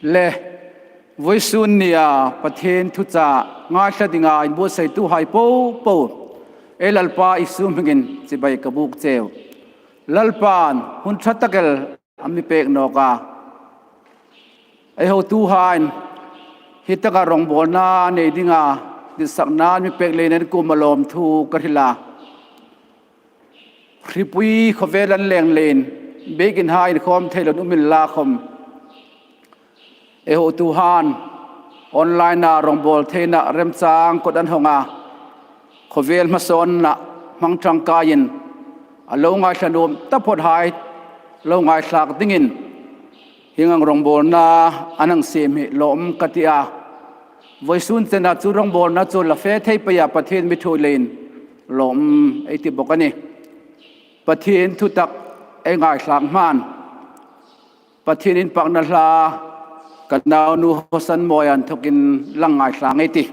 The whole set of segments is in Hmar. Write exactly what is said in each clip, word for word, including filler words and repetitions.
Le, vawisun nia Pathien thuchah ngaithla dinga inbuotsaituhai popo, ei Lalpa Isu hmingin chibai ka buk cheu. Lalpan hun ṭha tak el a mi pek nawk a, ei hotuhaiin hi taka rongbawlna nei dinga ditsakna mi pek leiin an kuoma lawmthu ka hril a. Hripui khawvel an leng leiin biekinhai inkhawm thei loin um inla khawm, ei hotuhaiin online-a rongbawl theina remchang kot an hawng a, khawvel hmasawnna hmang ṭangkaiin a lo ngaithla nuom taphawthai lo ngaithlak dingin hieng ang rongbawlna an hang siem hi lawm ka ti a. Vawisun chena chu rongbawlna chu la fe thei pei a, Pathien mi ṭhuoi leiin lawm ei ti bawk a nih. Pathien thutak ei ngaithlak hmain Pathien inpakna hla ka naunu Hosan Mawia inthokin lang ngaithla ngei ei tih.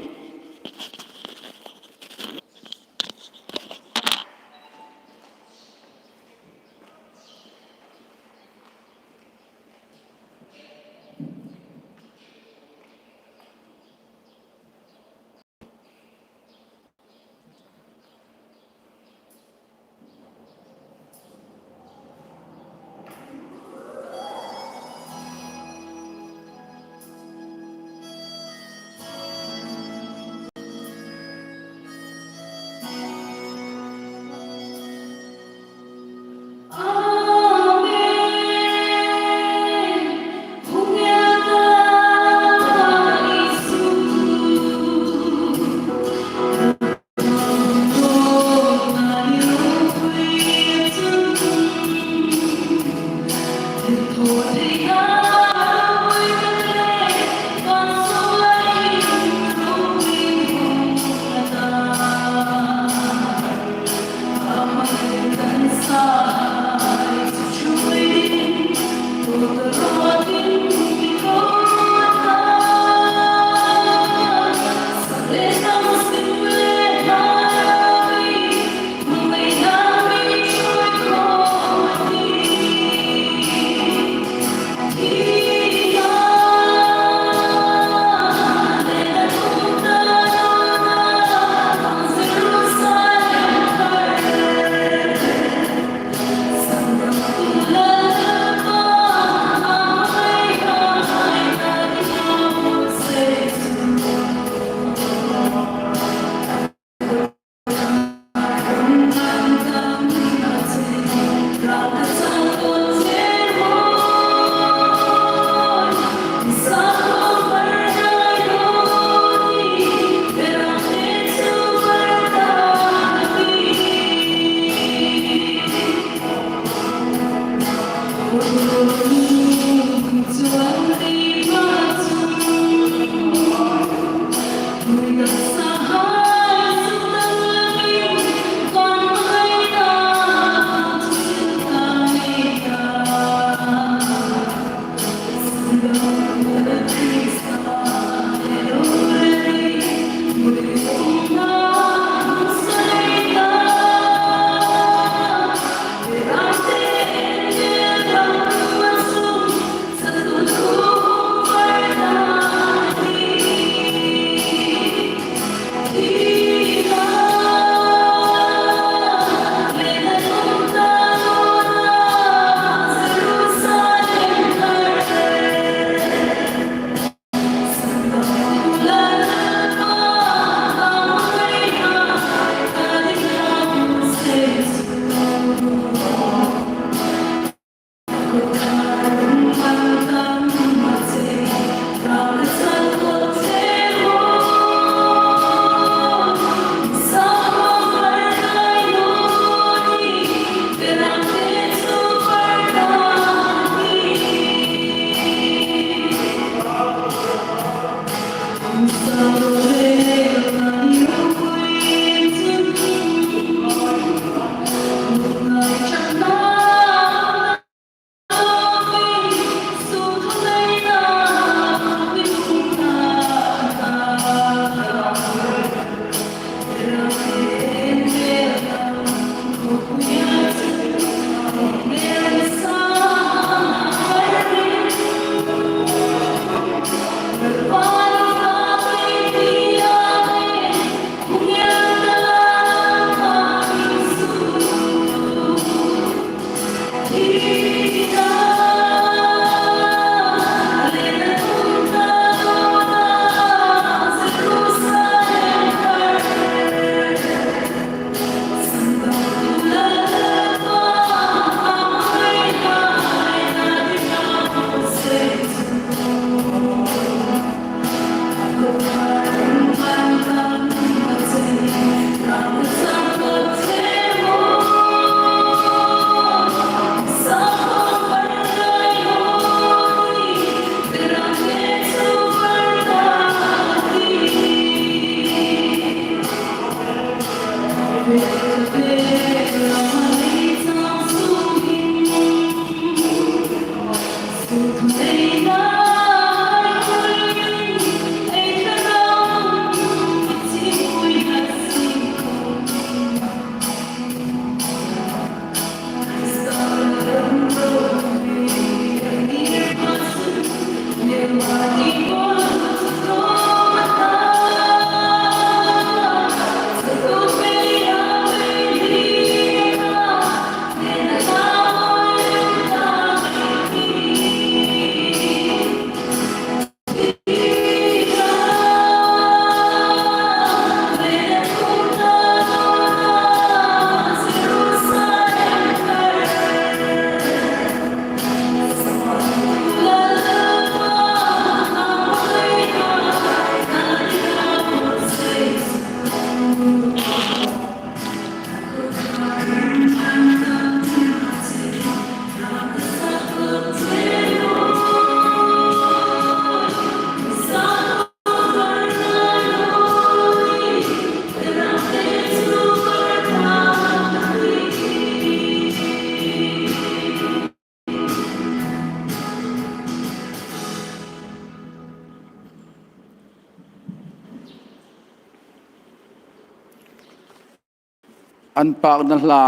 An pakna hla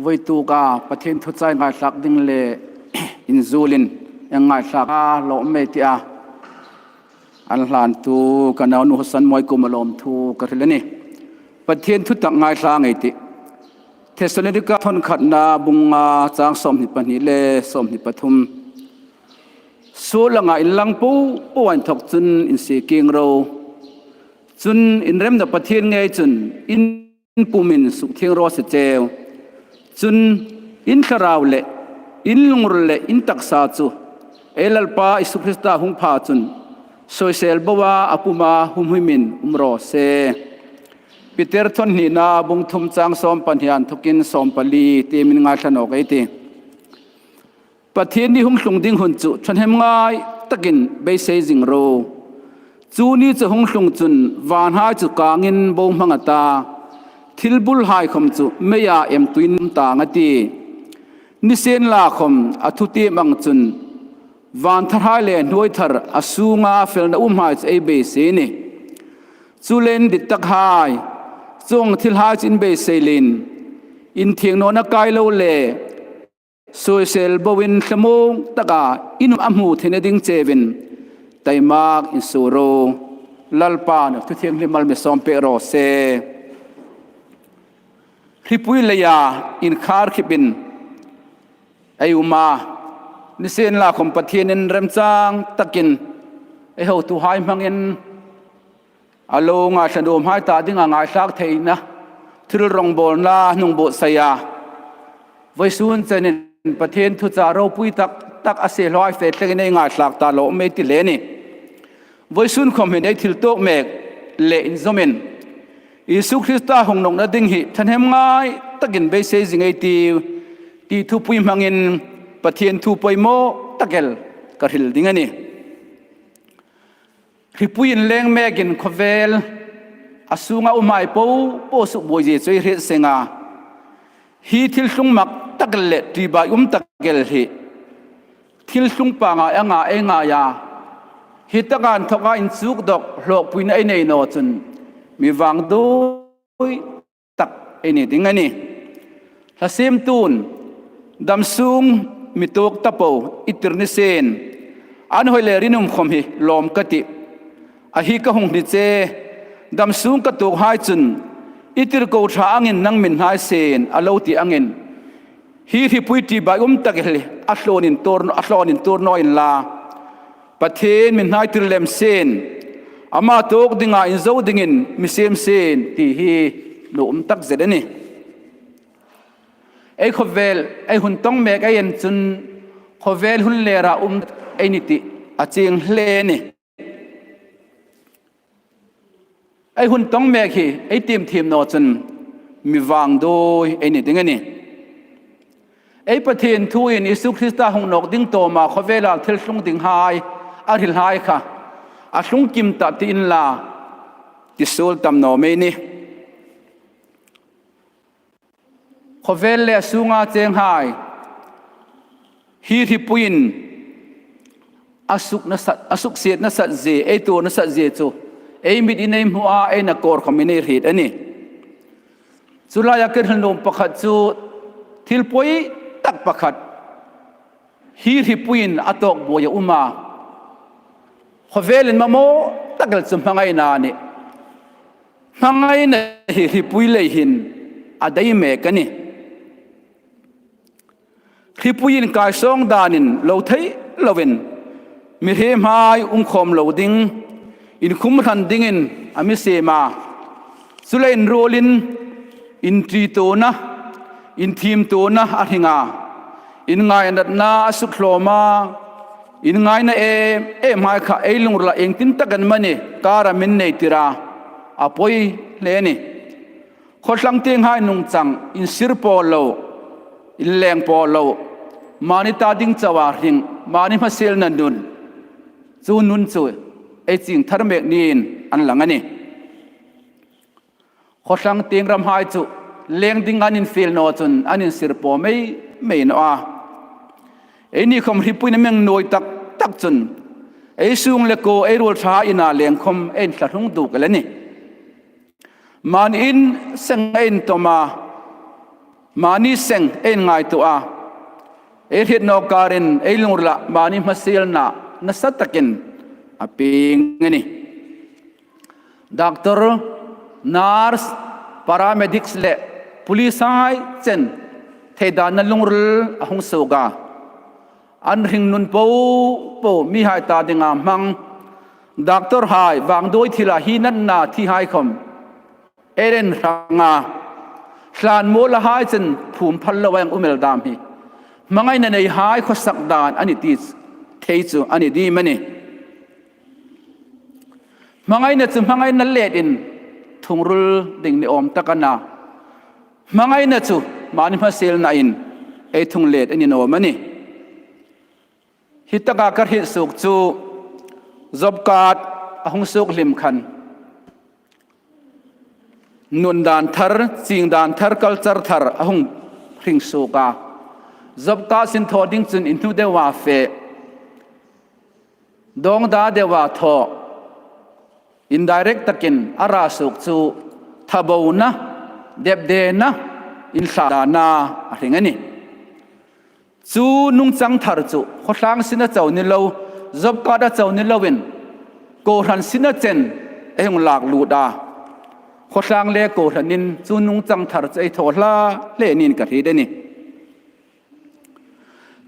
voi tuka Pathien thu chai ngaithlak ding le inzulin ei ngaithlak a lawm mei tia an hlan tu ka naunu Hosan Moi kuoma lawmthu ka hril a nih. Pathien thu tak ngaithla ngei ei tih. Thessalonika thawn khatna bung nga chang sawmhni pahni le sawmhni pathum. Suol anga inlang po po inthawk chun insie kieng ro. Chun inremna Pathien ngei chun in pumin sukthieng raw se cheu. Chun in thlarau le in lungril le in taksa chu ei Lalpa Isu Krista hung pha chun soisel boa a puma humhimin um raw se. Peter thawn hnina bung thum chang sawm pahni inthokin sawm pali tiem in ngaithla nawk ei tih. Pathien ni hung tlung ding hun chu thahnem ngai takin beisei zing ro. Chu ni chu hung tlung chun vanhai chu kangin bo hmang a ta, thil bulhai khawm chu meia em tuin tang a tih. Nisienlakhawm a thutiem ang chun van tharhai le hnuoi thar a sunga felna umhai chu ei beisei a nih. Chuleiin dit takhai, chuong thilhai chu inbeisei leiin inthieng nawna kai lo le soisel boin thlamuong taka in um a hmu theina ding chein taimak insuo ro. Lalpan a thu thienghlim mal mi sawm pek raw se. Hripui leia inkhar khipin ei um a, nisienlakhawm Pathienin remchang takin ei hotuhai hmangin a lo ngaithlatuhai ta dinga ngaithlak theina thil rongbawlna hnung buotsaia vawisun chenin Pathien thuchah ropui tak tak a sie hlak fe thlengin ei ngaithlak ta lawm mei ei ti le nih. Vawisun khawm hin ei thil tuok mek le inzawmin Isu Krista hung nawkna ding hi thahnem ngai takin beisei zing ei tiu ti thupui hmangin Pathien thu poimaw tak el ka hril ding a nih. Hripui inleng mekin khawvel a sunga umhai po po sukbuoi zie chu ei hriet seng a. Hi thil tlung mak tak le ṭibaium tak el hi thil tlung panga ei ngai a, hi taka inthoka inchuk dawk hlawkpuina ei nei naw chun mi vangduoi tak ei ni ding a nih. Hla siemtun dam sung mi tuok ta po i tir ni sien, an hawi le rinum khawm hi lawm ka tih. A hi ka hung hni che, dam sung ka tuokhai chun i tirko ṭha angin nang mi hnai sien a lo ti angin, hi hripui ṭibaium tak el hi a hlawn intuor, a hlawn intuor naw inla, Pathien mi hnai tir lem sien, ama tuok dinga inzo dingin mi siem sien ti hi nuom tak zet a nih. Ei khawvel, ei hun tawng mek ei en chun khawvel hun lera um ei ni tih a chieng hle a nih. Ei hun tawng mek hi ei tiem thiem naw chun mi vangduoi ei ni ding a nih. Ei Pathien thuin Isu Krista hung nawk ding tawma khawvela thil tlung dinghai a hrilhai kha a tlung kim ta ti inla, ti suol tam naw mei nih. Khawvel le sunga chenghai hi hripuiin a suk nasat, a suksiet nasat zie, ei tuor nasat zie chu ei mitin ei hmu a, ei nakawr khawmin ei hriet a nih. Chu laia ka hril nuom pakhat chu thil poi tak pakhat hi hripuiin a tawk buoi a um a. Khawvelin mamaw tak el chu hmangaina a nih. Hmangaina hi hripui lei hin a dai mek a nih. Hripuiin kaisawng danin lo thei loin, mihriemhai um khawm lo ding, inkhum hran dingin a mi siem a. Chuleiin ruolin inṭitawna, inthiemtawna a hring a. Inngainatna a sukhlawm a. Inngaina em emhai kha ei lungrila iengtin takin mani kara min nei tir a, a poi hle a nih. Khawtlang tienghai nungchang, insir po lo, inleng po lo, mani ta ding chauha hring, mani hmasielna nun, chu nun chu ei ching thar mek niin an lang a nih. Khawtlang tieng ramhai chu leng ding an infiel naw chun an insir po mei mei naw a. Eini khawm hripuiin a mi nuoi tak tak chun ei sung le kuo, ei ruolṭha ina leng khawm ei inthlahrung duk el a nih. Mani in seng ei intawm a, mani seng ei inngaituo a, ei hriet naw karin ei lungrila mani hmasielna nasa takin a pieng a nih. Doctor, nurse, paramedics le police hai chen theidanna lungril a hung suok a. An hringnun po po mihai ta dinga hmang. Doctor hai vangduoi thila hi natna thi hai khawm ei inhrang a. Hlan mawl a hai chen phum phal lo ang um el dam hi hmangaina nei hai khawsak dan a ni ti thei chu a ni dim a nih. Hmangaina chu hmangaina letin thungrul ding ni awm tak a na. Hmangaina chu mani hmasielnain ei thung let a ni awm a nih. Hi taka ka hriet suok chu job card a hung suok hlim khan nun dan thar, ching dan thar, culture thar a hung hring suok a. Job card sin thaw ding chun inhnu deuha fe, dawngda deuha thaw, indirect takin a ra suok chu thabona, depdena, inthlahna a hring a nih. Chu nungchang thar chu khawtlang sina chau ni lo, job card a chau ni loin, kohran sina chen ei hung lak lut a. Khawtlang le kohranin chu nungchang thar chu ei thaw hla hle niin ka hriet a nih.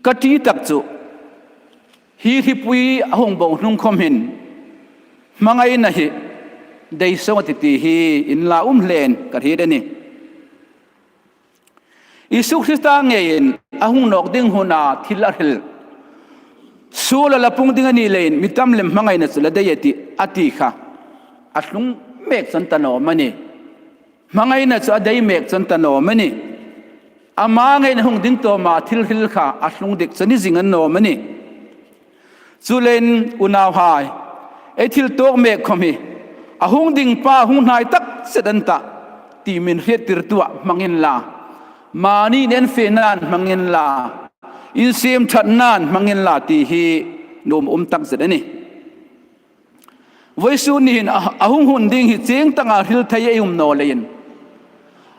Ka ti tak chu hi hripui a hung bo hnung khawm hin hmangaina hi dei sawng a tih ti hi inla um hlein ka hriet a nih. Isu Krista ngeiin a hung nawk ding huna thil a hril, suol a la pung ding a ni leiin mi tam lem hmangaina chu la dei a tih, a ti kha a tlung mek chun ta naw am a nih. Hmangaina chu a dei mek chun ta naw am a nih. Ama ngeiin a hung ding tawma thil hril kha a tlung dik chu ni zing a ni naw am a nih. Chuleiin unauhai, ei thil tuok mek khawm hi a hung ding pa hung hnai tak zet an tah ti min hriettirtuah hmang inla, mani inenfenain hmang inla, insiemṭhatnain hmang inla ti hi nuom um tak zet a nih. Vawisun ni hin a, a hung hun ding hi chieng taka hril thei ei um naw leiin,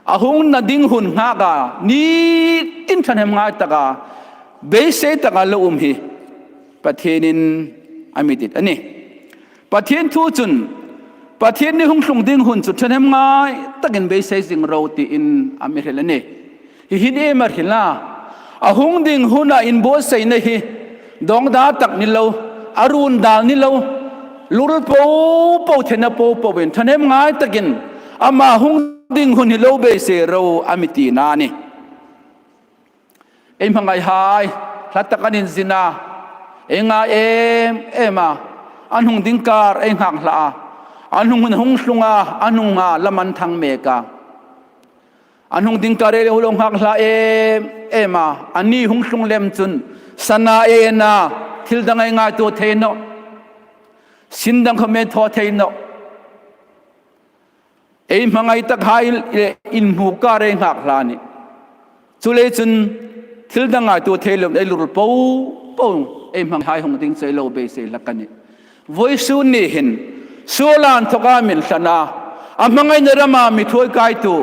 a hungna ding hun nghaka nitin ṭhahnemngai taka, beisei taka lo um hi Pathienin a mi dit a nih. Pathien thu chun, Pathien ni hung tlung ding hun chu ṭhahnemngai takin beisei zing ro tiin a mi hril a nih. Hi hin iem a hril a? A hung ding huna inbuotsaina hi dawngda tak ni lo, a run dal ni lo, lungril po po, thena po poin ṭhahnemngai takin ama hung ding hun hi lo beisei ro a mi tina a nih. Ei hmangaihai hla tak an inzin a, ei ngai em em a, an hung ding kar ei nghak hlak a, an hung hun hung tlung a, an hung a lam an thang mek a. An hung ding kar ei lo nghak hlak em em a, anni hung tlung lem chun sana ei en a, thil dang ei ngaituo thei nawh, sin dang khawm ei thaw thei nawh. Ei hmangai takhai le inhmu kar ei nghak hlak a nih. Chuleiin chun thil dang ngaituo thei lo, ei lur po po, ei hmanghai hung ding chu ei lo beisei hlak a nih. Vawisun ni hin, suol inthoka min hlan a, a hmangaina rama mi thuoikaitu,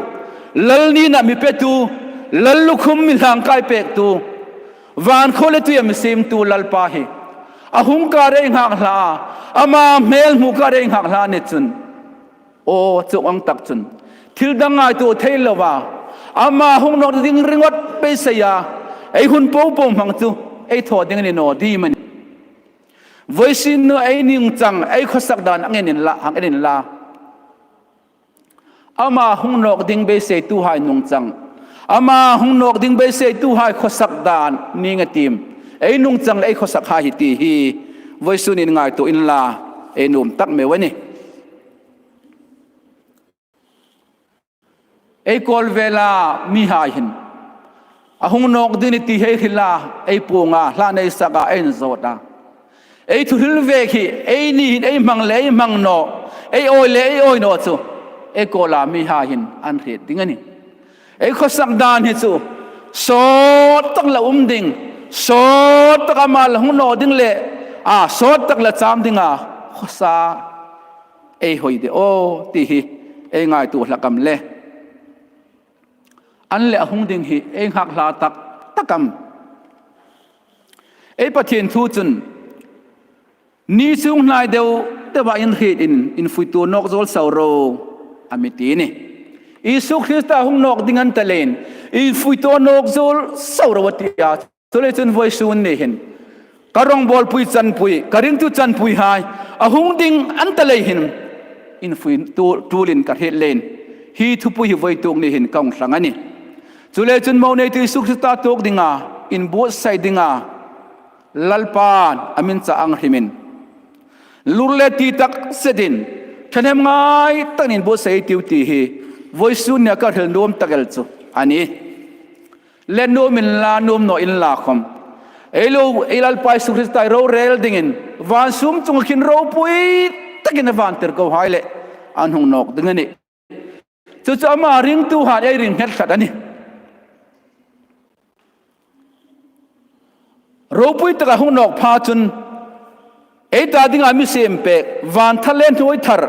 lal nina mi petu, lal lukhum mi hlangkai pektu, van khuo le tuia mi siemtu Lalpa hi a hung kar ei nghak hlak a, ama hmel hmu kar ei nghak hlak a ni chun, aw, chuong ang tak chun thil dang ngaituo thei lova ama hung nawk ding ringawt beiseia ei hun po po hmang chu ei thaw ding a ni naw ding am a nih. Vawisun ni ei nungchang, ei khawsak dan hang en inla, hang en inla. Ama hung nawk ding beiseituhai nungchang, ama hung nawk ding beiseituhai khawsak dan ning a tiem, ei nungchang le ei khawsakhai hi ti hi vawisun ni ngaituo inla, ei nuom tak meu a nih. Ei kawl vela mihai hin a hung nawk ding a nih ti hei hrila ei puonga, hla nei saka, ei inzawta, ei thuhril vek hi eini hin ei hmang le ei hmang naw, ei awi le ei awi naw chu ei kawla mihai hin an hriet ding a nih. Ei khawsak dan hi chu sawt tak la um ding, sawt tak ama la hung nawk ding le, a, sawt tak la cham dinga khawsa ei hoi de aw ti hi ei ngaituo hlak am le? An leh a hung ding hi ei nghak hlak tak tak am? Ei Pathien thu chun, ni chung hnai deu deuva in hriet in, infuituo nawk zuol so ro, a mi ti a nih. Isu Krista hung nawk ding a ni ta leiin, infuituo nawk zuol so ro a ti a. Chuleiin chun vawisun ni hin ka rawngbawlpui chanpui, ka ringtu chanpuihai a hung ding a ni ta lei hin, infuituo tuolin ka hriet leiin hi thupui hi vawituk ni hin ka hung hlang a nih. Chuleiin chun mo neitu Isu Krista tuok dinga, inbuotsai dinga Lalpan a min chang hrimin, lur le ti tak zetin, thahnem ngai takin inbuotsai ei tiu ti hi vawisun nia ka hril nuom tak el chu a nih. Le nuom inla, nuom naw inla khom, ei lo, ei Lalpa Isu Krista ei rorel dingin van sum chunga khin ropui takin a vantirkohai leh an hung nawk ding a nih. Chu chu ama ringtuhai ei ring nghet tlat a nih. Ropui taka hung nawk pha chun ei ta dinga mi siem pek, van thar le hnuoi thar,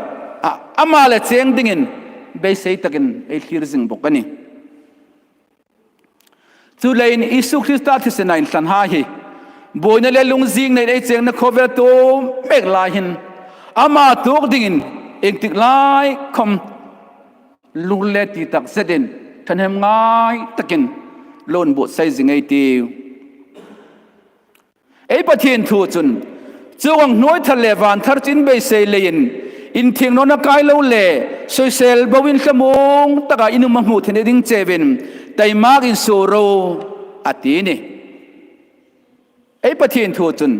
a, ama le cheng dingin beisei takin ei thlir zing bawk a nih. Chuleiin Isu Krista thisena inthlanhai hi buoina le lungzing neiin ei chengna khawvel tuom mek lai hin, ama tuok dingin iengtik lai khom lur le ti tak zetin, thahnem ngai takin lo inbuotsai zing ei tiu. Ei Pathien thu chun, chuong ang hnuoi thar le van thar chu in beisei leiin, inthieng nawna kai lo le, soisel boin thlamuong taka in um a hmu thei ding cheu hin, taimak insuo ro, a ti a nih. Ei Pathien thu chun,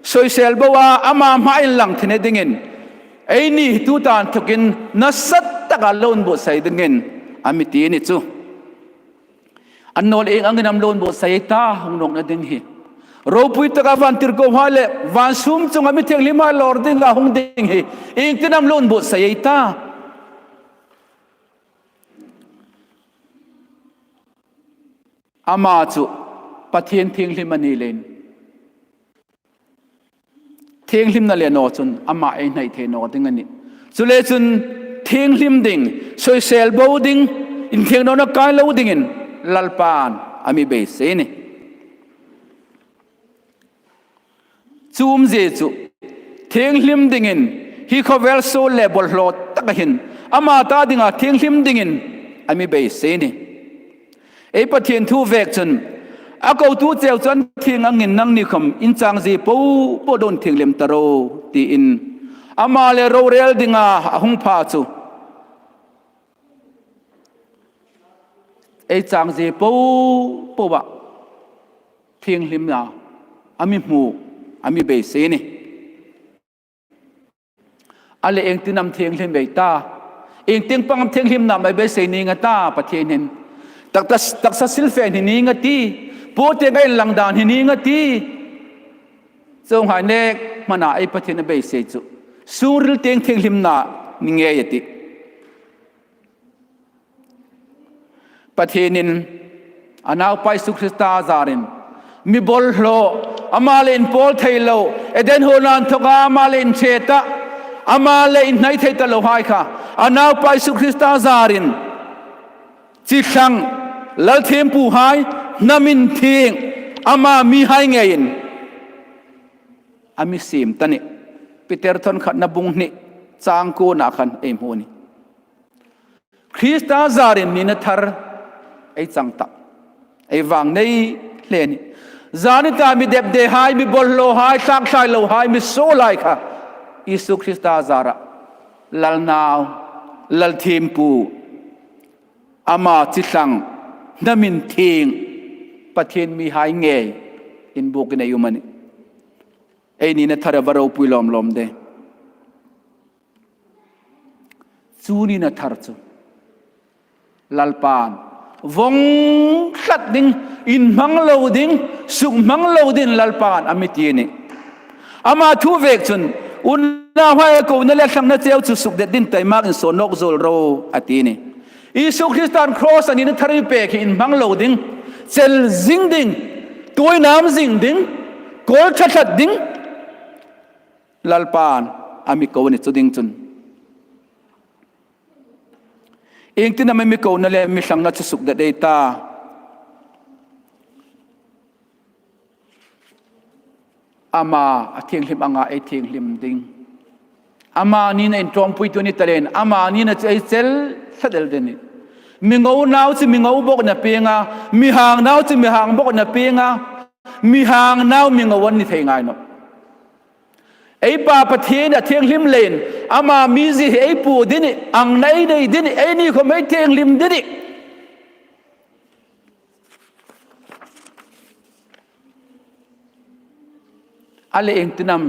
soisel boa ama hmaa inlang thei dingin, eini tu ta inthokin nasa taka lo inbuotsai dingin a mi ti a ni chu. Annawleh ieng angin am lo inbuotsai ei ta hung nawkna ding hi? Ropui taka vantirkohai le van sum chunga mi thienghlimhai lawr dinga hung ding hi iengtin am lo inbuotsai ei ta? Ama chu Pathien thienghlim a ni leiin, thienghlimna le naw chun ama ei hnai thei naw ding a nih. Chuleiin chun thienghlim ding, soisel bo ding, inthieng nawna kai lo dingin Lalpan a mi beisei a nih. Chu umzie chu thienghlim dingin, hi khawvel suol le bawlhlo taka hin ama ta dinga thienghlim dingin a mi beisei a nih. Ei Pathien thu vek chun, a kotu cheu chu an thieng angin nangni khom in changzie po po dawng thienghlim ta ro, tiin ama le rorel dinga a hung pha chu ei changzie po poa thienghlimna a mi hmu, a mi beisei a nih. A le iengtin am thienghlim ei ta? Iengtin pang am thienghlimna am ei beisei ning a ta Pathien hin? Taksa, taksa silfen hi ning a ti, puon tienga inlang dan hi ning a ti. Chuonghai nek hmana ei Pathien a beisei chu sungril tieng thienghlimna ni ngei a tih. Pathienin A naupa Isu Krista zarin mi bawlhlo, ama le inpawl thei lo, Eden huona inthoka ama le inṭhe ta, ama le inhnai thei ta lohai kha a naupa Isu Krista zarin chi thlang, lal thiempuhai, hnam inthieng, ama mihai ngeiin a mi siem ta nih. Peter thawn khatna bung hni chang kuona khan ei hmu a nih. Krista zarin nina thar ei chang ta, ei vang nei hle a nih. Zani ta mi depdehai, mi bawlhlohai, tlakthlai lohai, mi suolhai kha Isu Krista zara lal nau, lal thiempu, ama chi thlang, hnam inthieng, Pathien mihai ngei inbukin ei um a nih. Ei nina thar a va ropui lawm lawm de. Chu nina thar chu Lalpan vawng tlat ding, inhmang lo ding, sukhmang lo ding Lalpan a mi ti a nih. Ama thu vek chun, unauhai, kona le thlangna cheu chu sukdet dingin taimakin sawn nawk zuol ro a ti a nih. Isu Kristan cross-a nina thar mi pek hi inhmang lo ding, chel zing ding, tuoi nam zing ding, kawl ṭha tlat ding Lalpan a mi ko a nih. Chu ding chun iengtin am mi kona le mi thlangna chu sukdet ei ta? Ama a thienghlim anga ei thienghlim ding. Ama nina inṭawmpuitu ni ta leiin, ama nina chu ei chel tlat el ding a nih. Mi ngo nau chu mi ngo bawk a nih, mi hang nau chu mi hang bawk a nih. Mi hang nau mi ngo an ni thei ngai nawh. Ei Pa Pathien a thienghlim leiin, ama mizie hi ei puo ding a nih, angna ei nei ding a nih, eini khom ei thienghlim ding a nih. A le iengtin am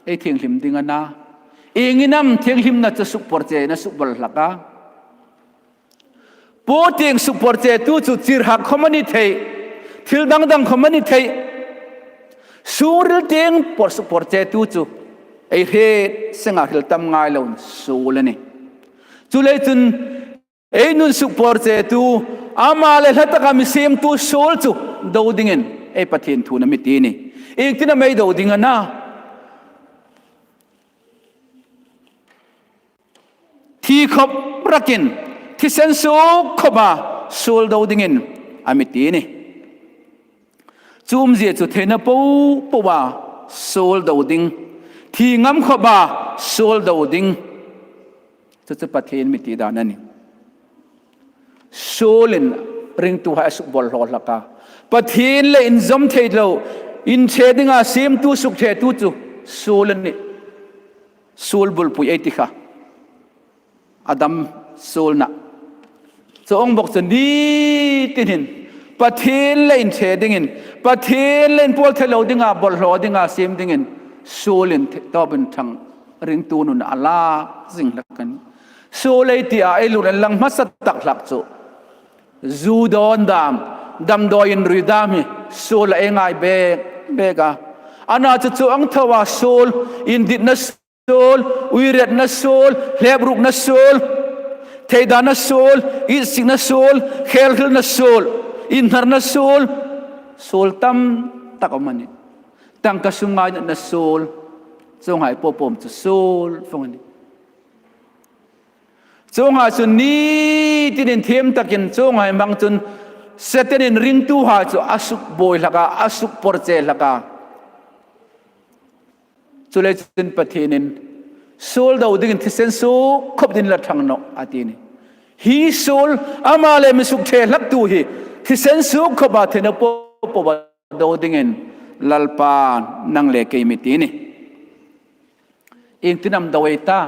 ei thienghlim ding a na? Iengtin am thienghlimna chu sukporchena sukbawlh hlak a? Puo tieng sukporchetu chu chirhak khom a ni thei, thil dang dang khom a ni thei. Sungril tieng por sukporchetu chu ei hriet senga hril tam ngai loin suol a nih. Chuleiin chun ei nun sukporchetu, ama le hla taka mi siemtu suol chu do dingin ei Pathien thu'n a mi ti a nih. Iengtin am ei do ding a na? Thi khop rakin, thisen suk khopa suol do dingin a mi ti a nih. Chu umzie chu theina popoa suol do ding, thi ngam khopa suol do ding. Chu chu Pathien mi ti dan a nih. Suolin ringtuhai a sukbawlhlo hlak a. Pathien le inzawm thei lo, inṭhe dinga siemtu, sukṭhetu chu suol a nih. Suol bulpui ei ti kha, Adam suolna. Chuong bawk chu ni tinin Pathien le inṭhe dingin, Pathien le inpawl thei lo dinga, bawlhlo dinga siem dingin suolin tawpin ṭhang ringtu nun a lak zing hlak a nih. Suol ei ti a, ei lungrila inlang hmasa tak hlak chu zu dawn dam, damdawi inrui dam hi suola ei ngai bek bek a. Ana chu chuong thoa suol, inditna suol, uiretna suol, hleprukna suol, theidana suol, itsikna suol, khel hrilna suol, inhnarna suol, suol tam tak um a nih. Tangka sum ngaina suol, chuonghai popo chu suol vawng a nih. Chuonghai chu ni tinin thiem takin chuonghai hmang chun Setanin ringtuhai chu a sukbuoi hlak a, a sukporche hlak a. Chuleiin chun Pathienin suol do dingin thisen suk khop dingin la ṭhang nawh a ti a nih. Hi suol, ama le mi sukṭhe hlaktu hi thisen suk khopa theina popoa do dingin Lalpan nang le kei mi ti a nih. Iengtin am do ei ta?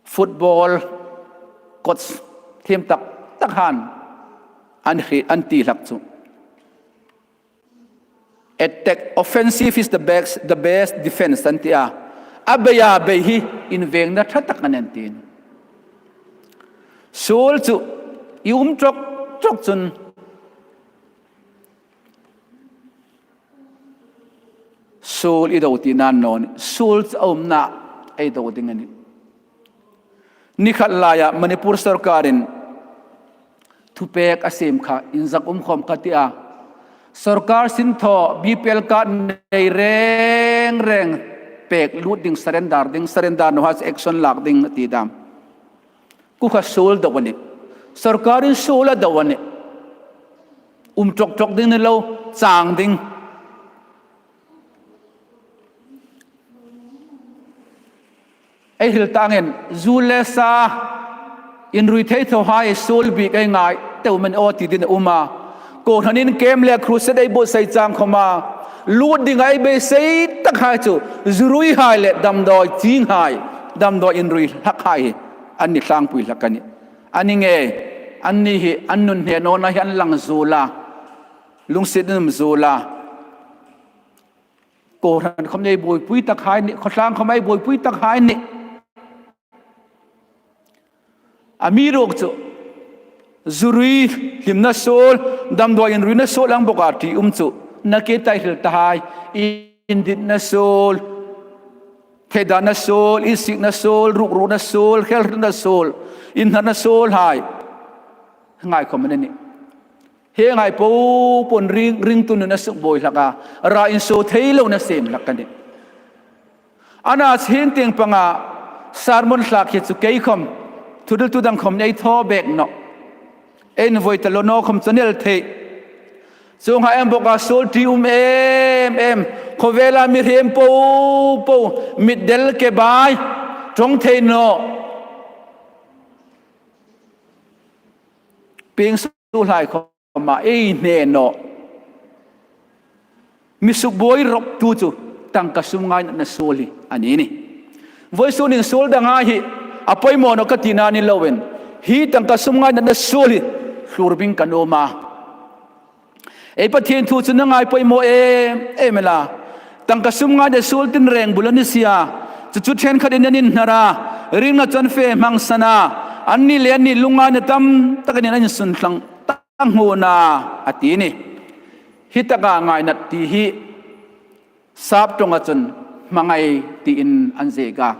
Football coach thiem tak tak han an hriet, an ti hlak chu, attack, offensive is the best, the best defense an ti a. A beia bei hi invengna ṭha tak a nih an ti. Suol chu i um ṭawk ṭawk chun suol i do ti naw ni, suol chu a umna ei do ding a nih. Ni khat laia Manipur sawrkarin thupek a siem kha, inzak um khawm ka ti a. Sawrkar sin thaw B P L card nei reng reng pek lut ding, surrender ding, surrender naw hai chu action lak ding a ti dam. Kha suol do a nih. Sawrkarin suol a do a nih. Um ṭawk ṭawk ding ni lo, chang ding. Ei hril ta angin, zu le sa, inrui thei thaw hai suol bik ei ngai, teu man aw ti ding a um a. Kohranin camp le crusade ei buotsai chang khawma, lut dinga ei beisei tak hai chu, zurui hai le damdawi ching hai, damdawi inrui hlak hai hi, an ni tlangpui hlak a nih. An ni ngei, an ni hi, an nun hne nawna hi an lang zuol a, lungsiet um zuol a. Kohran khawm ei buoipui tak hai ni, khawtlang khawm ei buoipui tak hai ni. Amiruokchu, zurui hlimna suol, damdawi inruina suol ang bawka ṭi um chu, nakie ei hril ta hai, inditna suol, theidanna suol, insikna suol, rukruhna suol, khelhrietna suol, inhnarna suol hai. Ngai khawm a nih. Hieng hai po po'n ring, ringtu nuna sukbuoi hlak a, ra insuo thei lona siem hlak a nih. Ana ching tieng panga sermon hlak hi chu kei khawm, thuhriltu dang khawm ei thaw bek nawh. Ei invoi ta lo naw khawm chu a ni el thei. Chuong ang bawka suol ṭi um em em, khawvela mihriem po po, mitdel ke bai, ṭawng thei naw. Pieng suol hai khawma ei hne naw. Mi sukbuoi ropui tu chu tangka sum ngainatna suol hi a ni nih. Vawisunin suol dang hai hi a poimaw naw ka tina ni loin, hi tangka sum ngainatna suol hi hlur bing ka nuom a. Ei Pathien thu chu a ngai poimaw em em el a. Tangka sum ngainatna suol tinreng bul a ni si a. Chu chu ṭhenkhatin an inhnar a, ringna chun fe hmangsan a, anni le anni lungngaina tam takin an insuntlang ta nghun a, a ti nih. Hi taka ngainat ti hi sap ṭawnga chun hmangai tiin an ziek a.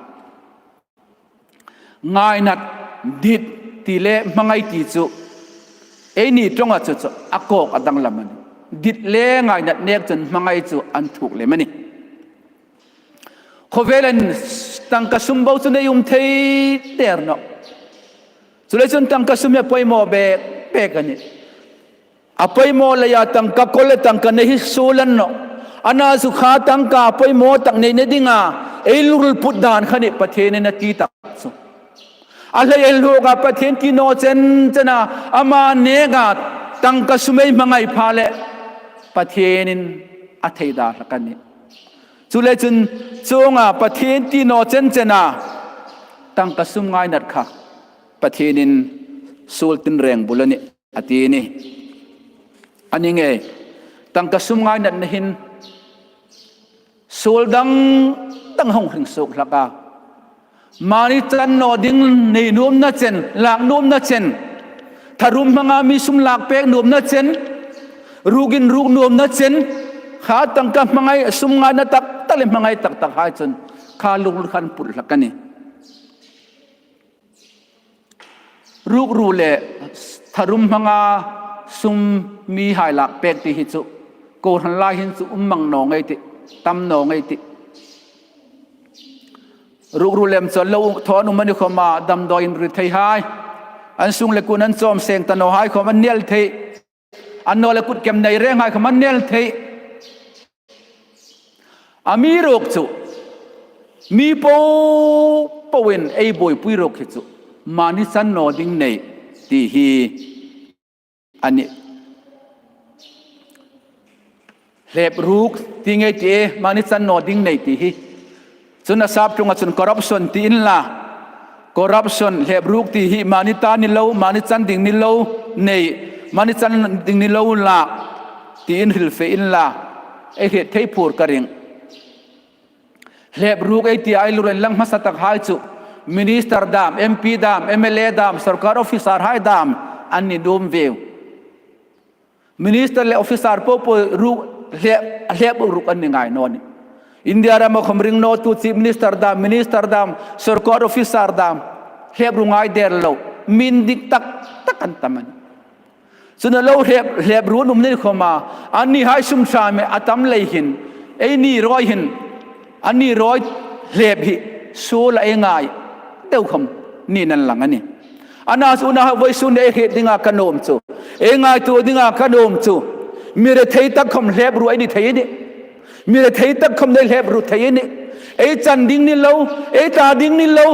Ngainat, dit ti le hmangai ti chu eini ṭawnga chu chu a kawk a danglam a nih. Dit le ngainat nek chun hmangai chu an thuk lem a nih. Khawvelin tangka sum bo chu ei um thei der nawh. Chuleiin chun tangka sum hi a poimaw bek bek a nih. A poimaw leia tangka kawl le tangka nei hi suol a ni nawh. Ana chu kha tangka poimaw tak neina dinga ei lungril put dan kha a nih Pathienin a ti tak chu. A hleiin hluk a Pathien ti naw chen chena ama neka tangka sum ei hmangai pha leh Pathienin a theida hlak a nih. Chuleiin chun chuonga Pathien ti naw chen chena tangka sum ngainat kha Pathienin suol tinreng bul a nih, a ti nih. A ni ngei, tangka sum ngainatna hin suol dang dang hung hring suok hlak a. Mani chan naw ding nei nuomna chen, lak nuomna chen, tharum hmanga mi sum lak pek nuomna chen, rukin ruk nuomna chen, kha tangka hmangai sum ngaina tak tak le hmangai tak tak hai chun kha lungril khan put hlak a nih. Rukru le tharum hmanga sum mi hai lak pek ti hi chu kohran lai hin chu um mang naw ngei tih, tam naw ngei tih. Rukru lem chu lo thaw an um a ni khawma damdawi inrui thei hai, an sung le kun an chawm seng ta naw hai khawm an ni el thei. An naw le kut kem nei reng hai khawm an ni el thei. Amiruokchu mi po poin ei buoipui ruok hi chu mani chan naw ding nei ti hi a nih. Hlep ruk ti ngei ti e, mani chan naw ding nei ti hi. Chun a sap ṭawnga chun corruption ti inla, corruption, hlep ruk ti hi mani ta ni lo, mani chan ding ni lo nei, mani chan ding ni lo lak tiin hril fe inla, ei hriet thei phur ka ring. Hlep ruk ei ti a ei lungril inlang hmasa tak hai chu minister dam, M P dam, M L A dam, sawrkar officer hai dam an ni nuom veu. Minister le officer po po ruk hlep, hlep ruk an ni ngai naw nih. India rama khawm ring naw tu chief minister dam, minister dam, sawrkar officer dam, Hlep ru ngai der lo, min dik tak tak an tam a nih. Chun a lo hlep, hlep ru an um ni khawma, annihai sum ṭha mi a tam lei hin, eini rawi hin, anni rawi hlep hi suol a ei ngai deu khawm niin an lang a nih. Ana chu unau, vawisun ei hriet dinga ka nuom chu, ei ngaituo dinga ka nuom chu, mi rethei tak khawm hlep ru ei ni thei a nih. Mi rethei tak khawm ei hlep ru thei a nih. Ei chan ding ni lo, ei ta ding ni lo,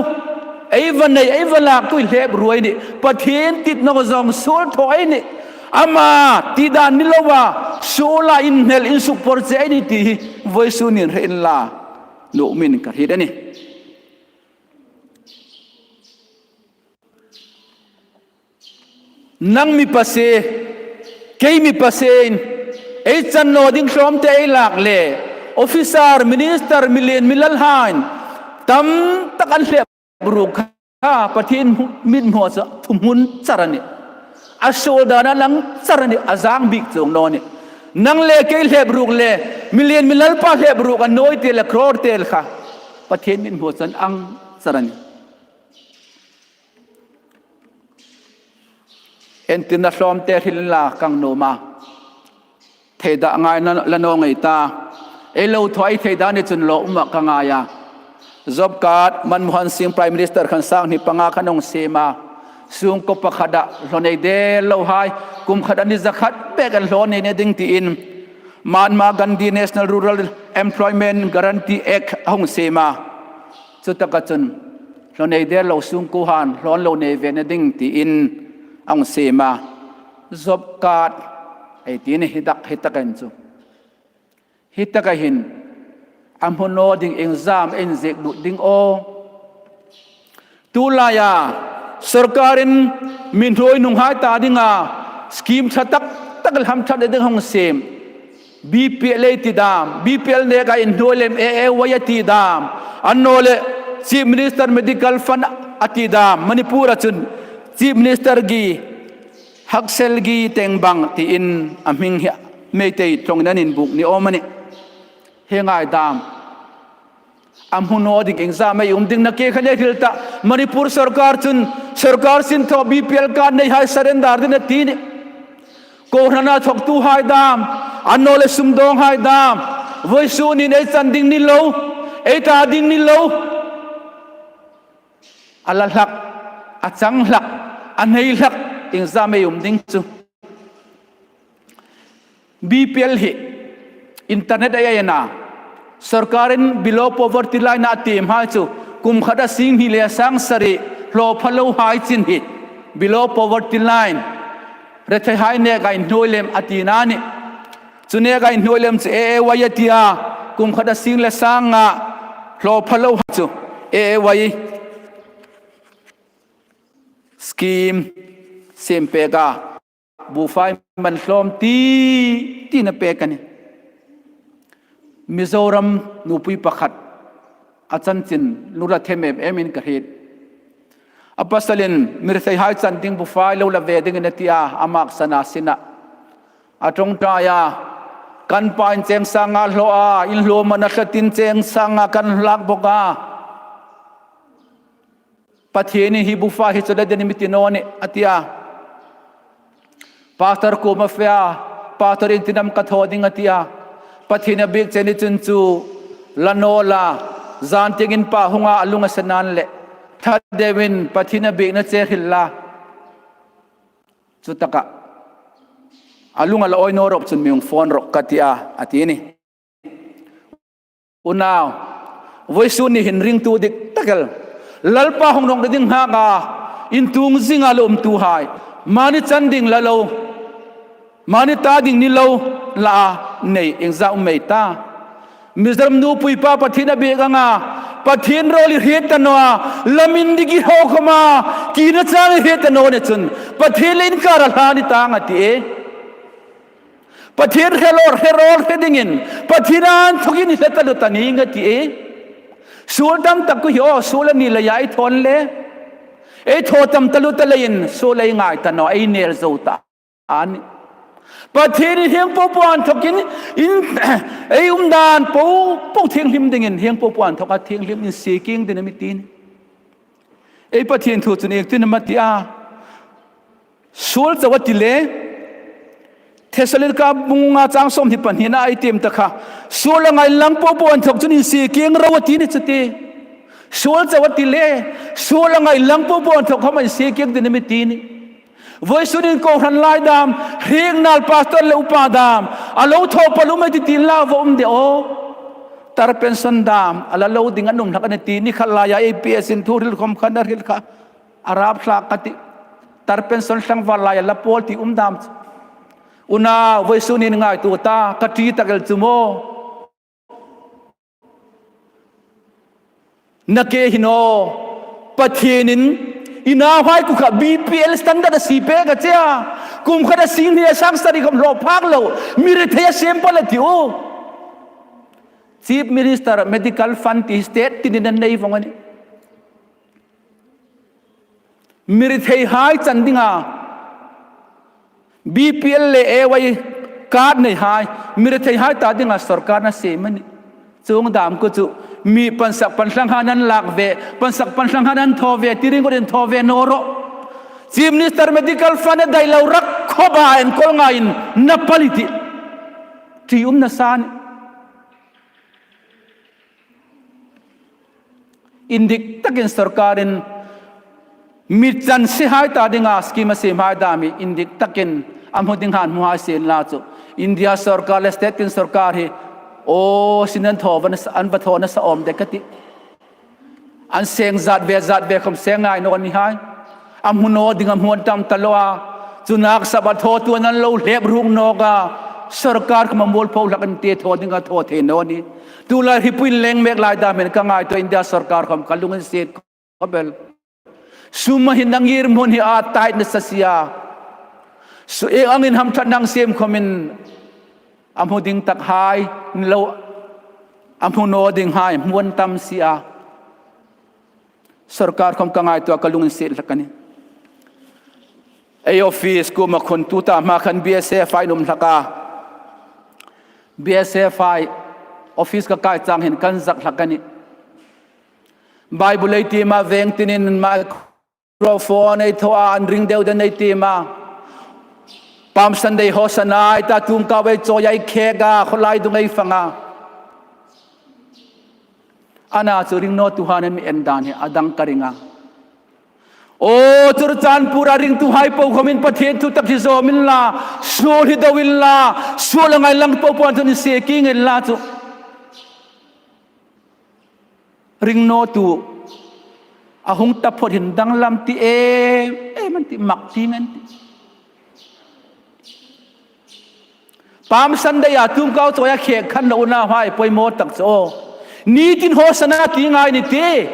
ei va nei, ei va lak tu hlep ru ei nih. Pathien tit naw zawng suol thaw ei nih. Ama ti dan ni loa, suola inhnel, insukpawrche ei nih ti hi vawisun hin hre inla, nuom in ka hriet a nih. Nang mi pasie, kei mi pasiein, ei chan naw ding hlawmte ei lak le, officer, minister, mi lien mi lalhain tam tak an hlep ru kha Pathien mitmuah chu thuhmun char a nih. A suol dan a lang char a nih, a zang bik chuong naw nih. Nang le kei hlep ruk le, mi lien mi lalpa hlep ruk a nawi tel, a crore tel kha Pathien mitmuah chu an ang char a nih. Entirna hlawmte hril inla ka nuom a. Thei dah ngai la naw ngei ta. Ei lo thaw ei thei dah ni chun lo um a ka ngai a. Job card, Manmohan Singh Prime Minister khan sanghni panga khan hung siem a. Sungkuo pakhata hlaw nei der lohai, kum khata ni zakhat bek an hlaw nei ding tiin Mahatma Gandhi National Rural Employment Guarantee Act a hung siem a. Chutaka chun hlaw nei der lo sungkuohan hlaw an lo nei ve ding tiin a hung siem a. Job card ei ti ni hi tak, hi taka hin chu. Hi taka hin a hmu naw ding iengzam ei inziek lut ding aw. Tulaia sawrkarin mi hnuoi nunghai ta dinga scheme ṭha tak tak lam ṭhat ding hung siem. B P L ei ti dam, B P L neka inhnuoi lem A A Y a ti dam, annawleh Chief Minister Medical Fund a ti dam, Manipur-a chun Chief Minister-gi Haksel-gi Tengbang tiin a hming hi Meitei ṭawngin an inbuk ni awm a nih. Hi ngai dam. A hmu naw ding iengzam ei um ding, nakie khan ei hril ta. Manipur sawrkar chun sawrkar sin thaw B P L card neihai surrender ding a ti nih. Kohrana thawktuhai dam, annawleh sumdawnghai dam, vawisun hin ei chan ding ni lo, ei ta ding ni lo. A la hlak, a chang hlak, a nei hlak iengzam ei um ding chu. B P L hi internet-a ei en a, sawrkarin below poverty line a tiemhai chu kum khata singhni le sang sari hlaw pha lohai chin hi below poverty line, retheihai neka inhnuoi lem a tina a nih. Chu neka inhnuoi lem chu A A Y a ti a, kum khata sing le sang nga hlaw pha lohai chu A A Y scheme siem pek a, bufai man hlawm ti, tiin a pek a nih. Mizoram nupui pakhat a chanchin lung a them em emin ka hriet. A pasalin mi retheihai chan ding bufai lo la ve dingin a ti a, a maksan a sin a. A ṭawngṭai a, kan pain cheng sang nga hlaw a, in hlaw man a tlatin cheng sang nga kan lak bawk a. Pathienin hi bufai hi chu la ding a nih mi ti naw nih, a ti a. Pastor kuoma fe a, Pastor, iengtin am ka thaw ding, a ti a. Pathien a biek che ni chun chu la naw la, zan tieng inpâk hunga a lung a sen a ni leh, Thadeuvin Pathien a biekna che hril la. Chutaka a lung a la awi naw rawh chun mi hung phone rawh ka ti a, a ti a nih. Unau, vawisun ni hin ringtu dik tak el, Lalpa hung nawkna ding nghaka intung zinga la umtuhai, mani chan ding la lo, mani ta ding ni lo la a nei iengzam um ei ta. Mizoram nupui pa Pathien a biek anga, Pathien rawl i hriet ta naw a, la min dik i hraw khawma, kina chang i hriet ta naw ni chun, Pathien le inkara hla ni tang, a ti e. Pathien hre rawl, hre rawl hre dingin, Pathien inthawkin i hre taluo ta ning, a ti e. Suol tam tak ku hi aw, suol a ni leia ei thaw le, ei thaw tam taluo ta leiin suol ei ngai ta naw, ei nel zo ta a nih. Pathienin hieng popo inthawkin in, ei umdan popo thienghlim dingin, hieng popo inthawka thienghlim insiekieng ding a mi ti a nih. Ei Pathien thu chun ieng tin am a ti a? Suol chau a ti le. Thessalonika bung nga chang sawmhni pahnina ei tiem ta kha. Suol anga inlang po po inthawk chun insie kieng ro a ti ni chu ti. Suol chau a ti le. Suol anga inlang po po inthawk khawm insie kieng ding a mi ti ni. Voisunin kohran lai dam, hriek nal pastor le upa dam, a lo thaw pal um ei ti ti inla va um de aw. Tar pension dam, a la lo ding a um hlak a ni ti, ni khat laia A P S in thu hril khawm khan a hril kha. A rap hlak ka ti. Tar pension tlangval laia la pawl ti um dam. Unau, voisunin ngaituo ta, ka ṭi tak el chu maw. Nakie hin aw, Pathienin, i nauhai kuomah B P L standard a sie pek a che a. Kum khat a sing hni a sang sari khawm hlawp phak lo. Mi rethei a siem pal a ti u. Chief Minister Medical Fund ti state tinin an nei vong a nih. Mi retheihai chan dinga, B P L le A Y card neihai, mi retheihai ta dinga sawrkar a siem a nih. Chuong dam kha chu, mi pansak pantlanghai an lak ve, pansak pantlanghai an thaw ve, ti ring ko den thaw ve naw ro. Chief Minister Medical Fund a dai lo rak khawpa enkawl ngaiin na pal i tih. Ṭiumna sa a nih. Indik takin sawrkarin mi chansehai ta dinga scheme a siemhai dam hi indik takin a hmu dinghai hmuhai sien la chu. India sawrkar le state tin sawrkar hi aw, sin an thaw va nasa, an va thaw nasa awm dek ka ti. An seng zat ve zat ve khawm seng ngai naw ni hai. A hmu naw ding a hmu an tam ta lo a. Chu nak sap a thawtu an lo hlep ruk nawk a. Sawrkar khawm a mualpho hlak an ti, thaw ding a thaw thei naw ni. Tulai hi puin leng mek lai dam hin ka ngaituo, India sawrkar khawm ka lunginsiet khawp el. Sum a hin a ngirhmun hi a tait nasa si a. Sum ieng angin hamṭhatna siem khawmin a hmu ding takhai ni lo, a hmu naw dinghai hmu an tam si a. Sawrkar khawm ka ngaituo, ka lunginsiet hlak a nih. Ei office kuoma khun tuta hma khan B S F-hai an um hlak a. B S F-hai office ka kai chang hin kan zak hlak a nih. Bible ei tiem a, veng tinin microphone ei thaw a, an ring deu den ei tiem a. Palm Sunday Hosanna ei ta, tumkau ei chawi a, ei khek a, khawlai dung ei fang a. Ana chu ring nawtuhaiin an mi en dan hi a dang ka ring a. Aw, Churachandpur-a ringtuhai po khawmin Pathien thu tak hi zawm inla, suol hi do inla, suol anga inlang po po inthawk insie kieng inla chu. Ring nawtu a hung taphot hin danglam ti em em an tih, mak ti ngan tih. Palm Sunday-a tumkau chawi a khek khan lo, unauhai, poimaw tak chu aw. Nitin Hosanna ti ngai ni ti.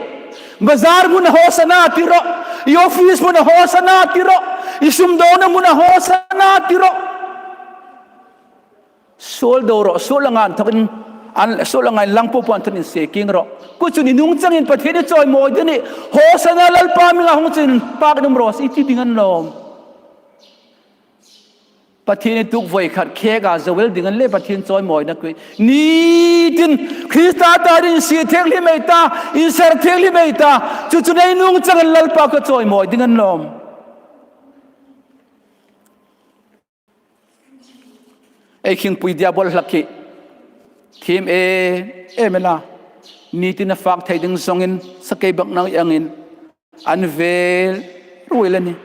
Bazar hmuna Hosanna ti rawh. I office hmuna Hosanna ti rawh. I sumdawna hmuna Hosanna ti rawh. Suol do rawh, suol anga inthawkin, an, suol anga inlang po po inthawkin insie kieng rawh. Kha chu i nungchangin Pathien i chawimawi ding a nih. Hosanna, Lalpa hminga hung chu inpakin um raw se i ti ding a ni lawm. Pathien i tuk voi khat khek a zo el ding a ni le, Pathien chawimawina kha. Nitin Krista ta dingin insie thei hlim ei ta, inser thei hlim ei ta. Chu chu ei nungchangin Lalpa kha chawimawi ding a ni lawm. Ei khingpui Diabol hlak hi thiem em em el a. Nitin a fak thei ding zawngin, sakei bak nang angin an vel ruol a nih.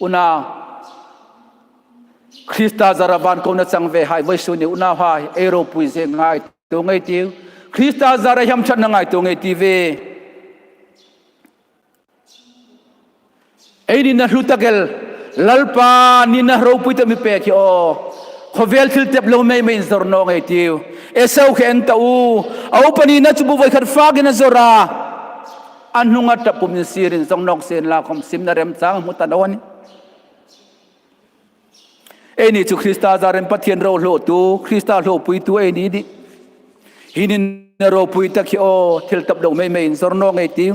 Unau, Krista zara van kona chang ve hai, vawisun ni unauhai, ei ropui zie ngaituo ngei ei tiu. Krista zara hamṭhatna ngaituo ngei ei tiu ve. Ei nina hlu tak el, Lalpa nina ropui tak mi pek hi aw. Khawvel thil tep lo mei mei inzawr naw ngei ei tiu. Esau kha en ta u. A upa nina chu bu voi khat fakin a zawr a. A hnunga ṭap pum insirin zawng nawk sien la khawm simna remchang hmu ta naw a nih. Eini chu Krista zarin Pathien ro hluotu, Krista hluopuitu ei ni ding. Hi nina ropui tak hi aw, thil tep lo mei mei inzawr naw ngei ei tiu.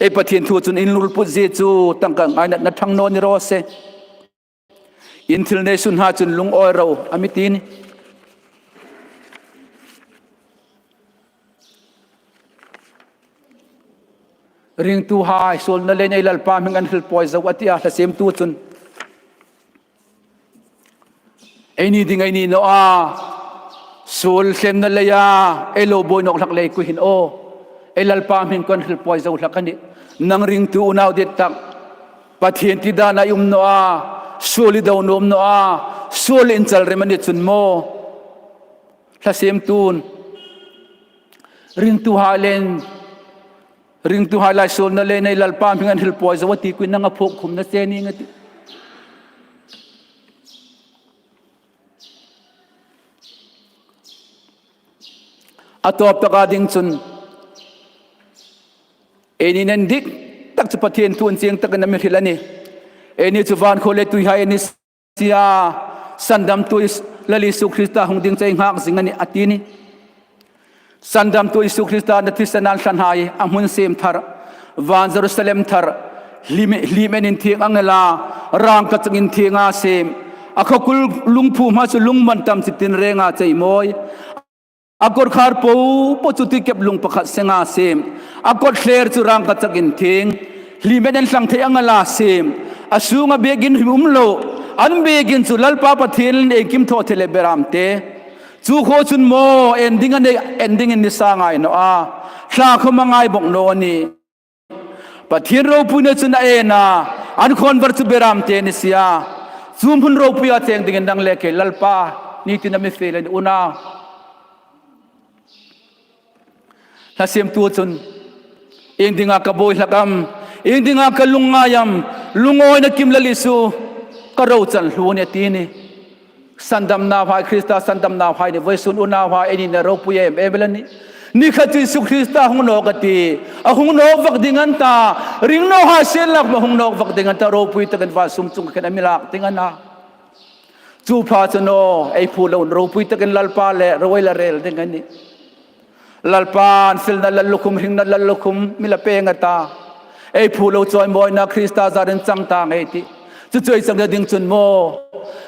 Ei Pathien thu chun inlulput zie chu tangka ngainatna ṭhang naw ni raw se. In thil nei sunhai chun lungawi ro, a mi ti a nih. Ringtuhai, suolna leiin ei Lalpa hming an hril pawi zo a ti a, hla siemtu chun. Eini ding ei ni naw a, suol hlemna leia ei lo buoi nawk hlak lei khu hin aw, ei Lalpa hming kha an hril pawi zo hlak a nih. Nang ringtu unau dit tak, Pathien ti dana i um naw a, suol i do nuom naw a, suol inchal rem a ni chun maw. Hla siemtun, ringtuhai leiin, ringtuhai lai suolna leiin ei Lalpa hming an hril pawi zo a ti khu nang a phuok khum na che ning a tih. A tawp taka ding chun, eini nen dik tak chu Pathien thu an chieng takin a mi hril a nih. Eini chu van khuo le tuihai ei ni sia, sandamtu Is-, Lal Isu Krista hung ding chu ei nghak zing a nih a ti a nih. Sandamtu Isu Krista na thisen an thlanhai a hmun siem thar, van Jerusalem thar, hlim, hlim en inthieng ang ela, rangkachak inthienga siem. A khawkul lungphumhai chu lungman tam chi tinrenga chei mawi. A kawtkhar popo chu tuikep lung pakhat senga siem. A kawtthler chu rangkachak inthieng, hlim en inthlang thei ang ela siem. A sunga biekin hrim um lo, an biekin chu Lalpa Pathien iengkim thaw thei le beram te. Chu khuo chun maw, en ding a nei, en dingin ni sa ngai naw a, thla khawm a ngai bawk naw a nih. Pathien ropuina chun a en a, an khawnvar chu beram te ni sia. Chu hmun ropuia cheng dingin nang le kei Lalpa ni tina mi fe le ni unau. Hla siemtu chun, ieng dinga ka buoi hlak am, ieng dinga ka lungngai am, lungawina kim Lal Isu, ka ro chan hlu a nih a ti a nih. Sandamnahai, Krista sandamnahai ni, vawisun unauhai, eini na ropui em em el a nih. Ni khat chu Isu Krista hung nawk a tih, a hung nawk vak ding a ni ta, ring naw hai sien lak ma hung nawk vak ding a ni ta, ropui takin van sum chunga khin a mi lak ding a na. Chu pha chu naw, ei phu loin ropui takin Lalpa le ro ei la rel ding a nih. Lalpan felna lallukhum, hringna lallukhum mi la pêng a ta. Ei phu lo chawimawina Krista zarin chang tang ei tih. Chu chu ei changna ding chun maw,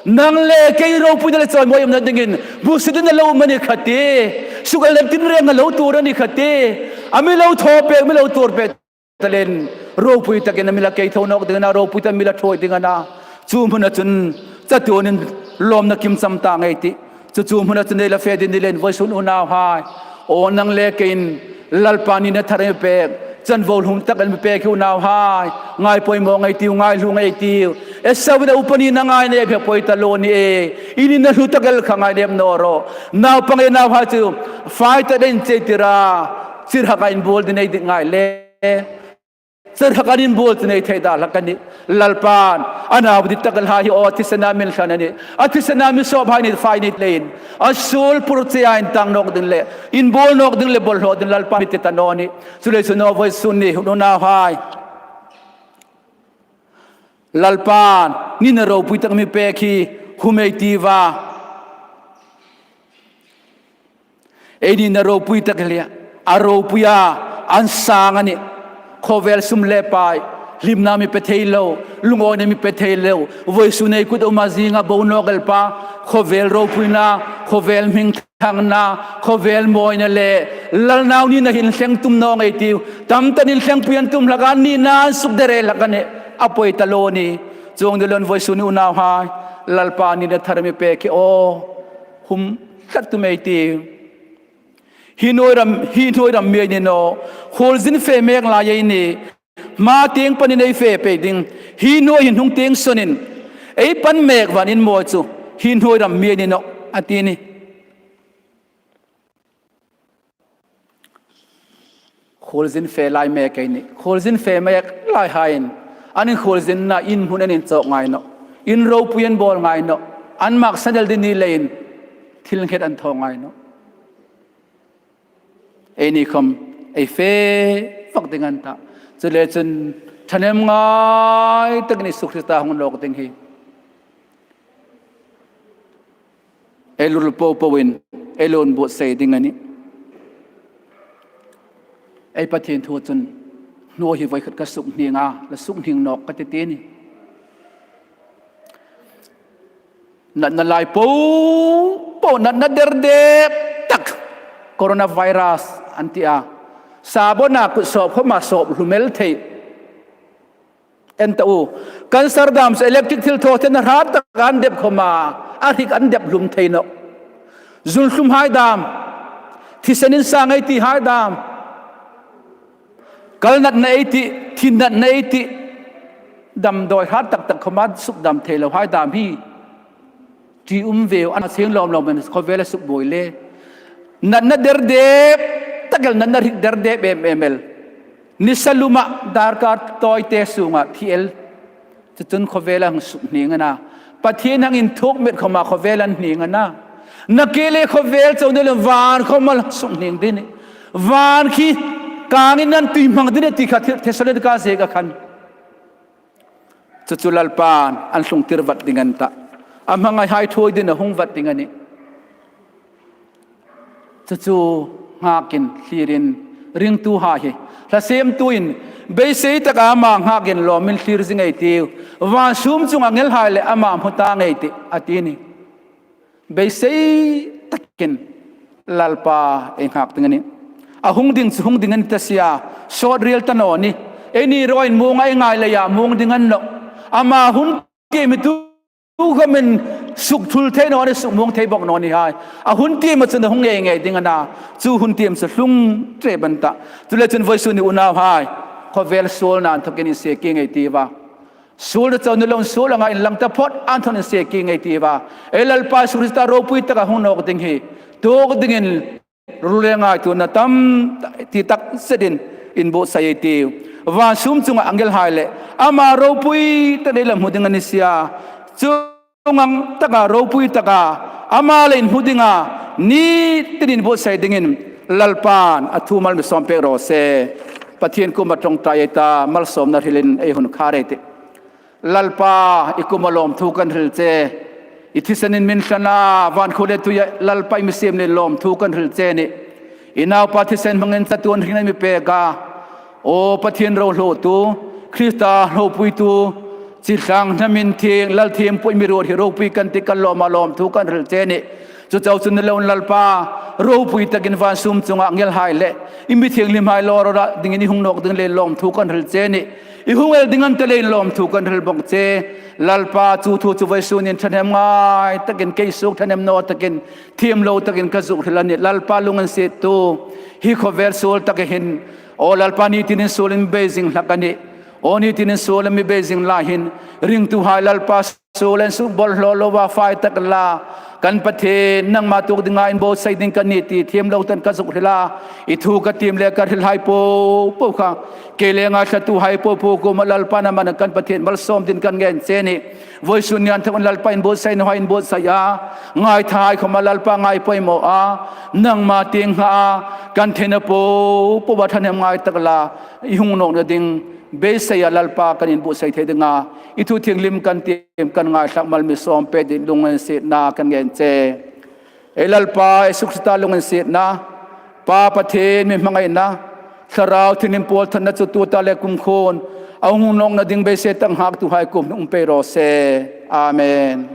nang le kei ropuina le chawimawi umna dingin, busietna lo um a ni kha tih. Suk el le tinreng a lo tuor a ni kha tih. A mi lo thaw pek, mi lo tuor pek ta leiin, ropui takin a mi la kei tho nawk ding a na, ropui takin mi la thaw ding a na. Chu hmuna chun chatuonin lawmna kim cham tang ei tih. Chu chu hmuna chun ei la fe ding ni leiin vawisun unauhai, aw nang le keiin Lalpan nina thar a mi pek, chanvo hlum tak a mi pek hi unauhai, ngai poimaw ngei ei tiu, ngai hlu ngei ei tiu. Esau-in a upa nina ngaina ei phe poi ta lo ni e. I nina hlu tak el kha ngaina ei naw ro. Naupang ei nauhai chu fai tak dingin chei tir a, chirhaka inbuol ding ei dit ngai le, chirhaka inbuol chu nei thei da hlak a nih. Lalpan a nau dit tak el hai hi aw thisena min thlan a nih. A thisena mi sawp hai ni fai ni leiin, a suol pur chea intang nawk ding le, inbuol nawk ding le, bawlhnaw ding Lalpan mi ti ta naw a nih. Chuleiin chu naw vawisun ni unauhai, Lalpan nina ropui tak mi pek hi hum ei tiu a. Ei nina ropui tak el a, a ropuia an sang a nih. Khawvel sum le pai, hlimna mi pe thei lo, lungawina mi pe thei lo, vawisun ei kut um a, zinga bo nawk el pa, khawvel ropuina, khawvel hming thangna, khawvel mawina le, Lal nau nina hin thleng tum naw ngei ei tiu. Tam takin thlengpui an tum hlak a, nina an suk der el hlak a nih. A poi ta lo ni. Chuong ni loin vawisun unauhai, Lalpa nina thar mi pek hi aw, hum tlat tum ei tiu. Hi hnuoi ram, hi hnuoi ram mi ei ni naw, khuolzin fe mek lai ei nih. Hma tieng panin ei fe pei ding. Hi hnuoi hin hung tieng sawnin ei pan mek van inmawi chu hi hnuoi ram mi ei ni naw a ti a nih. Khuolzin fe lai mek ei nih. Khuolzin fe mek lai haiin an khuolzinna in hmun an inchawk ngai nawh. In ropui an bawl ngai nawh. An mak san el ding ni leiin thil nghet an thaw ngai nawh. Eini khawm ei fe vak ding a ni ta. Chuleiin chun thahnem ngai takin Isu Krista hung nawk ding hi ei lul popoin ei lo inbuotsai ding a nih. Ei Pathien thu chun, hnuoi hi voi khat ka suk hning a, la suk hning nawk ka ti ti a nih. Natna lai popo, natna der dek tak, coronavirus an ti a. Sabona kut sawp khawma sawp hlum el thei. En ta u. Cancer dam chu electric thilthawtheina hrat taka an dep khawma a hrik an dep hlum thei nawh. Zun hlum hai dam, thisen insang ei ti hai dam, kal natna ei ti, thin natna ei ti, damdawi hrat tak tak khawma suk dam thei lo hai dam hi. Ti um ve u, an seng lawm lawm men khawvel a suk buoi le. Natna derdep tak el, natna hrik derdep em em el. Nisa luma darkar tawite sunga thi el. Chu chun khawvel a hang suk hning a na. Pathien hang inthuk met khawma khawvel an hning a na. Nakie le khawvel chau ni lo, van khawma suk hning ding a nih. Van khi kangin an tui hmang ding a nih ti kha Thessalonika ziek a khan. Chu chu Lalpan an hlung tir vat ding a ni tah. A hmangai hai thuoi dingin a hung vat ding a nih. Chu chu nghakin thlirin ringtuhai hi, hla siemtuin beisei taka ama nghakin lawmin thlir zing ei tiu. Van sum chunga angelhai le ama hmu ta ngei ei tih a ti a nih. Beisei takin Lalpa ei nghak ding a nih. A hung ding chu hung ding a ni ta si a, sawt riel ta naw nih. Eini rawi muong ei ngai leia muong ding a ni nawh. Ama hun tiem hi tu, tu khomin suk thul thei naw nih, suk muong thei bawk naw ni hai. A hun tiem a chun a hung ngei ngei ding a na. Chu hun tiem chu hlung trep a ni tah. Chu le chun vawisun ni unauhai, khawvel suolna inthokin insie kik ngei ei tiu a. Suolna chau ni loin suol anga inlang taphawt inthokin insie kik ngei ei tiu a. Ei Lalpa Isu Krista ropui taka hung nawk ding hi tuok dingin ruol le ngaituona tam ti tak zetin inbuotsai ei tiu. Van sum chunga angelhai le ama ropui takin ei la hmu ding a ni si a. Chuong ang taka ropui taka ama le inhmu dinga ni tin inbuotsai dingin Lalpan a thu mal mi sawm pek raw se. Pathien kuoma ṭawngṭai ei ta, malsawmna hrilin ei hun khar ei tih. Lalpa, i kuoma lawmthu kan hril che. I thisenin min hlan a, van khuo le tuia Lalpa i mi siem leiin lawmthu kan hril che a nih. I naupa thisen hmangin chatuon hringna mi pek a. Aw Pathien ro hluotu, Krista ropuitu, chi thlang hnamin thieng, Lal thiempu i mi ruot hi ropui kan ti kan lawm a, lawmthu kan hril che a nih. Chu chau chu ni loin Lalpa, ropui takin van sum chunga angelhai le i mi thienghlimhai lawr dingin i hung nawk ding leiin lawmthu kan hril che a nih. I hung el ding a ni ta leiin lawmthu kan hril bawk che. Lalpa, chu thu chu vawisun hin thahnem ngai takin, kei suok thahnem naw takin, thiem lo takin ka zuk hril a nih. Lalpa, lunginsiettu, hi khawvel suol taka hin, aw Lalpa, ni tinin suolin mi bei zing hlak a nih. Aw ni tinin suolin mi bei zing lai hin, ringtuhai Lalpa, suol an suk bawlhlaw loa fai tak la, kan Pathien nangma tuok dinga inbuotsai ding kan nih ti thiem lo takin ka zuk hril a. I thu ka tiem le ka hrilhai po po kha, kei le ngaithlatuhai po po kuoma Lalpa, nangmain kan Pathien malsawm dingin kan ngen che a nih. Vawisun ni inthokin Lalpa, inbuotsai nawhai inbuotsai a, ngaithahai khawma Lalpa, ngaipoimaw a, nangma tieng ngha a, kan theina po poa thahnem ngai tak la, i hung nawkna ding beiseia Lalpa kan inbuotsai thei dinga, i thu thienghlim kan tiem kan ngaithlak mal mi sawm pek dingin lunginsietna kan ngen che. Ei Lalpa Isu Krista lunginsietna, Pa Pathien mi hmangaina, Thlarau Thienghlim pawlthawna chu tuta le kumkhuoin a hung nawkna ding beisei tak nghaktuhai kuom hung pei raw se. Amen.